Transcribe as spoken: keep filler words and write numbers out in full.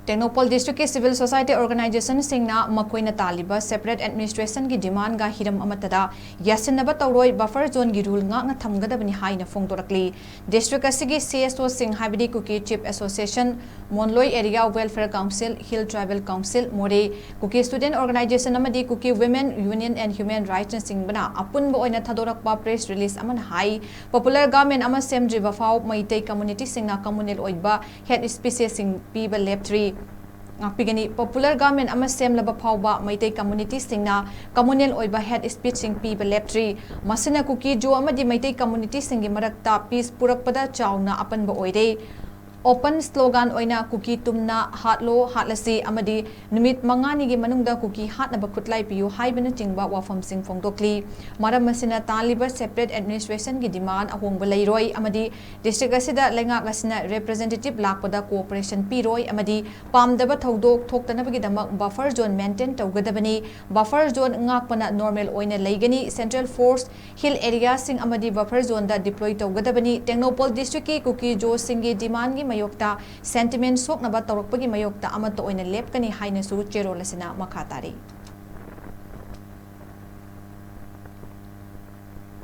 ꯇꯦꯡꯅꯧꯄꯜ ꯗꯤꯁꯇ꯭ꯔꯤꯛꯀꯤ civil society ꯑꯣꯔꯒꯅꯥꯏꯖꯦꯁꯟꯁꯤꯡꯅ ꯃꯈꯣꯏꯅ ꯇꯥꯜꯂꯤꯕ separate ꯑꯦꯗꯃꯤꯅꯤꯁꯇ꯭ꯔꯦꯁꯟꯒꯤ ꯗꯤꯃꯥꯟꯒ ꯍꯤꯔꯝ ꯑꯃꯠꯇꯗ ꯌꯥꯁꯤꯟꯅꯕ ꯇꯧꯔꯣꯏ, ꯕꯐꯔ ꯖꯣꯟꯒꯤ ꯔꯨꯜ ꯉꯥꯛꯅ ꯊꯝꯒꯗꯕꯅꯤ ꯍꯥꯏꯅ ꯐꯣꯡꯗꯣꯔꯛꯂꯤ꯫ ꯗꯤꯁꯇ꯭ꯔꯤꯛ ꯑꯁꯤꯒꯤ ꯁꯤ ꯑꯦꯁ ꯑꯣꯁꯤꯡ, ꯍꯥꯏꯕꯗꯤ Kuki chief association, Monloi area welfare council, hill tribal council, Moreh, Kuki student organisation ꯑꯃꯗꯤ Kuki women union and human ꯔꯥꯏꯠꯁꯅꯆꯤꯡꯕꯅ ꯑꯄꯨꯟꯕ ꯑꯣꯏꯅ ꯊꯥꯗꯣꯔꯛꯄ ꯄ꯭ꯔꯦꯁ ꯔꯤꯂꯤꯁ ꯑꯃꯅ ꯍꯥꯏ, ꯄꯣꯄꯨꯂꯔ ꯒꯚꯔꯟꯃꯦꯟꯠ ꯑꯃ ꯁꯦꯝꯗ꯭ꯔꯤꯕ ꯐꯥꯎ ꯃꯩꯇꯩ ꯀꯝꯃꯨꯅꯤꯇꯤꯁꯤꯡꯅ ꯀꯝꯃꯨꯅꯦꯜ ꯑꯣꯏꯕ ꯍꯦꯗ ꯁ꯭ꯄꯤꯆꯦꯁꯁꯤꯡ ꯄꯤꯕ ꯂꯦꯞꯇ꯭ꯔꯤ꯫ ꯉꯥꯛꯄꯤꯒꯅꯤ, ꯄꯣꯄꯨꯂꯔ ꯒꯚꯔꯟꯃꯦꯟꯠ ꯑꯃ ꯁꯦꯝꯂꯕ ꯐꯥꯎꯕ ꯃꯩꯇꯩ ꯀꯝꯃꯨꯅꯤꯇꯤꯁꯤꯡꯅ ꯀꯝꯃꯨꯅꯦꯜ ꯑꯣꯏꯕ ꯍꯦꯗ ꯁ꯭ꯄꯤꯆꯁꯤꯡ ꯄꯤꯕ ꯂꯦꯞꯇ꯭ꯔꯤ꯫ ꯃꯁꯤꯅ ꯀꯨꯀꯤ ꯖꯣ ꯑꯃꯗꯤ ꯃꯩꯇꯩ ꯀꯝꯃꯨꯅꯤꯇꯤꯁꯤꯡꯒꯤ ꯃꯔꯛꯇ ꯄꯤꯁ ꯄꯨꯔꯛꯄꯗ ꯆꯥꯎꯅ ꯑꯄꯟꯕ ꯑꯣꯏꯔꯦ꯫ ꯑꯣꯄꯟ ꯁ꯭ꯂꯣꯒꯥꯟ ꯑꯣꯏꯅ "ꯀꯨꯀꯤ ꯇꯨꯝꯅ ꯍꯥꯠꯂꯣ, ꯍꯥꯠꯂꯁꯤ" ꯑꯃꯗꯤ "ꯅꯨꯃꯤꯠ ꯃꯉꯥꯅꯤꯒꯤ ꯃꯅꯨꯡꯗ ꯀꯨꯀꯤ ꯍꯥꯠꯅꯕ ꯈꯨꯠꯂꯥꯏ ꯄꯤꯌꯨ" ꯍꯥꯏꯕꯅꯆꯤꯡꯕ ꯋꯥꯐꯝꯁꯤꯡ ꯐꯣꯡꯗꯣꯛꯂꯤ꯫ ꯃꯔꯝ ꯑꯁꯤꯅ ꯇꯥꯜꯂꯤꯕ ꯁꯦꯄꯔꯦꯠ ꯑꯦꯗꯃꯤꯅꯤꯁꯇ꯭ꯔꯦꯁꯟꯒꯤ ꯗꯤꯃꯥꯟ ꯑꯍꯣꯡꯕ ꯂꯩꯔꯣꯏ ꯑꯃꯗꯤ ꯗꯤꯁꯇ꯭ꯔꯤꯛ ꯑꯁꯤꯗ ꯂꯩꯉꯥꯛ ꯑꯁꯤꯅ ꯔꯤꯄ꯭ꯔꯖꯦꯟꯇꯦꯇꯤꯚ ꯂꯥꯛꯄꯗ ꯀꯣꯑꯣꯄꯔꯦꯁꯟ ꯄꯤꯔꯣꯏ ꯑꯃꯗꯤ ꯄꯥꯝꯗꯕ ꯊꯧꯗꯣꯛ ꯊꯣꯛꯇꯅꯕꯒꯤꯗꯃꯛ ꯕꯐꯔ ꯖꯣꯟ ꯃꯦꯟꯇꯦꯟ ꯇꯧꯒꯗꯕꯅꯤ꯫ ꯕꯐꯔ ꯖꯣꯟ ꯉꯥꯛꯄꯅ ꯅꯣꯔꯃꯦꯜ ꯑꯣꯏꯅ ꯂꯩꯒꯅꯤ꯫ ꯁꯦꯟꯇ꯭ꯔꯦꯜ ꯐꯣꯔꯁ ꯍꯤꯜ ꯑꯦꯔꯤꯌꯥꯁꯤꯡ ꯑꯃꯗꯤ ꯕꯐꯔ ꯖꯣꯟꯗ ꯗꯤꯄ꯭ꯂꯣꯏ ꯇꯧꯒꯗꯕꯅꯤ꯫ ꯇꯦꯡꯅꯧꯄꯜ ꯗꯤꯁꯇ꯭ꯔꯤꯛꯀꯤ ꯀꯨꯀꯤ ꯖꯣꯁꯤꯡꯒꯤ ꯗꯤꯃꯥꯟꯒꯤ ꯃꯥꯌꯣꯛꯇ ꯁꯦꯟꯇꯤꯃꯦꯟ ꯁꯣꯛꯅꯕ ꯇꯧꯔꯛꯄꯒꯤ ꯃꯥꯌꯣꯛꯇ ꯑꯃꯠꯇ ꯑꯣꯏꯅ ꯂꯦꯞꯀꯅꯤ ꯍꯥꯏꯅꯁꯨ ꯆꯦꯔꯣꯜ ꯑꯁꯤꯅ ꯃꯈꯥ ꯇꯥꯔꯤ꯫